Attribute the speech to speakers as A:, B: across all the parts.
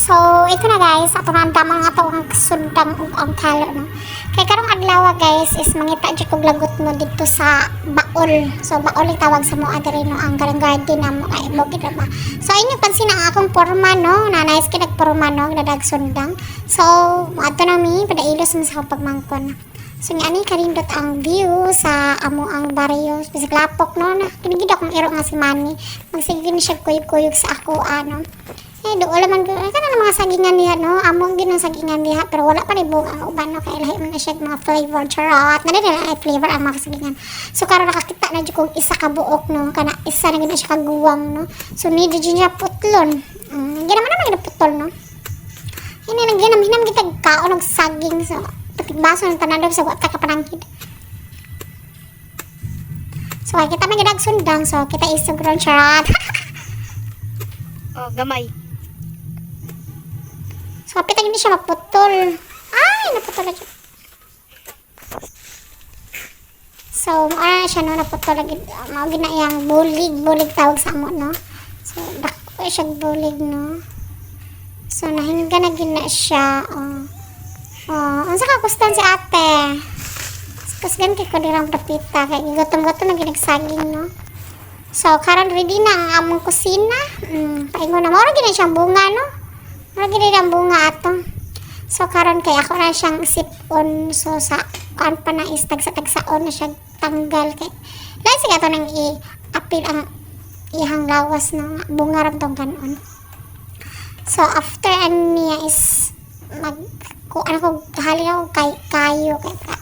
A: So, ito na guys, ato na ang damang ato ang sundang ug ang kalo, no. Kay karong adlaw, guys, is mangita jud kog lagot mo dito sa baol. So baol ang tawag sa moa diri, no, ang garang garden na mo kay mo gid ba. So inyo pansin ang akong porma, no, na nice kay nagporma, no, nadag sundang. So adto na mi padailos mo sa akong pagmangkon. So nga ani karindot ang view sa amo ang baryo, bisag lapok, no, na kini gid akong iro nga si Manny. Magsige ni siya kuyog-kuyog sa ako ano. Eh, doon man kana ng mga sagingan diha, no. Amo gid ang sagingan diha pero wala pa ni buong ang uban, no, kay lahi man na siya mga flavor, charot. Nana nila ay flavor ang mga sagingan. So karon nakakita na jud kog isa ka buok, no, kana isa na gid na siya kaguwang, no. So ni jud siya putlon. Gina man naman gid putol, no. Ini nang ginam hinam kita kaon og saging, so patigbaso ng tanan sa wa ta ka pananghid. So ay kita man gid sundang, so kita isog ron, charot.
B: Oh, gamay.
A: So, kapit hindi siya maputol. Ay, naputol na siya. So, ano na siya, no, naputol lagi. Mao gina iyang bulig, bulig tawag sa amo, no. So, dako siya bulig, no. So, nahingga na gina siya. Oh. Oh, unsa ka kustan si ate? Kusgan kay ko dirang dapita kay gutom-gutom na ginagsaging, no. So, karon ready na ang among kusina. Paingon na mao ra gina siyang bunga, no. Mao gid ang bunga ato. So karon kay ako na siyang sip-on, so sa kuan pa na is tagsa-tagsaon na siya tanggal kay lain sige ato nang i-apil ang iyang lawas, no, nga bunga ra tong kanon. So after aniya is mag kuan ako, halin ako kay kayo kay ka.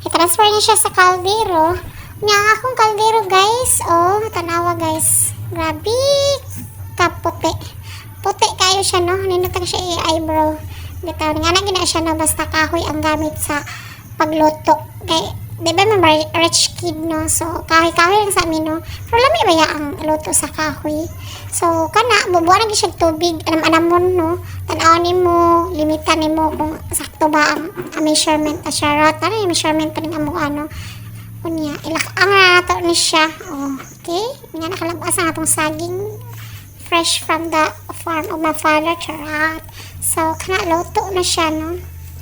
A: I-transfer niya siya sa kaldero. Nya ang akong kaldero, guys, oh, tanawa guys. Grabe kaputi. Puti kayo siya, no. Nindot siya i-eyebrow. Bitaw nga na gina siya, no, basta kahoy ang gamit sa pagluto. Kay di ba may rich kid, no? So kahoy-kahoy lang sa amin, no. Pero lami ba ya ang luto sa kahoy? So kana bubuan na gyud siya tubig, anam-anamon, no. Tan-awon nimo, limitan nimo kung sakto ba ang measurement, a charot. Ano yung measurement pa ning among ano. Unya, ilak-ang na nato ni siya. Oh, okay? Nga nakalabas ang atong saging fresh from the farm of my father, charot. So, kana luto na siya, no?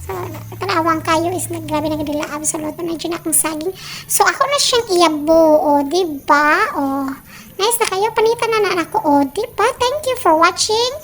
A: So, tanawang kayo is naggrabe na gadilaab sa luto na dyan akong saging. So, ako na siyang iyabo, o, di ba? O, nice na kayo. Panita na na ako, o, di ba? Thank you for watching.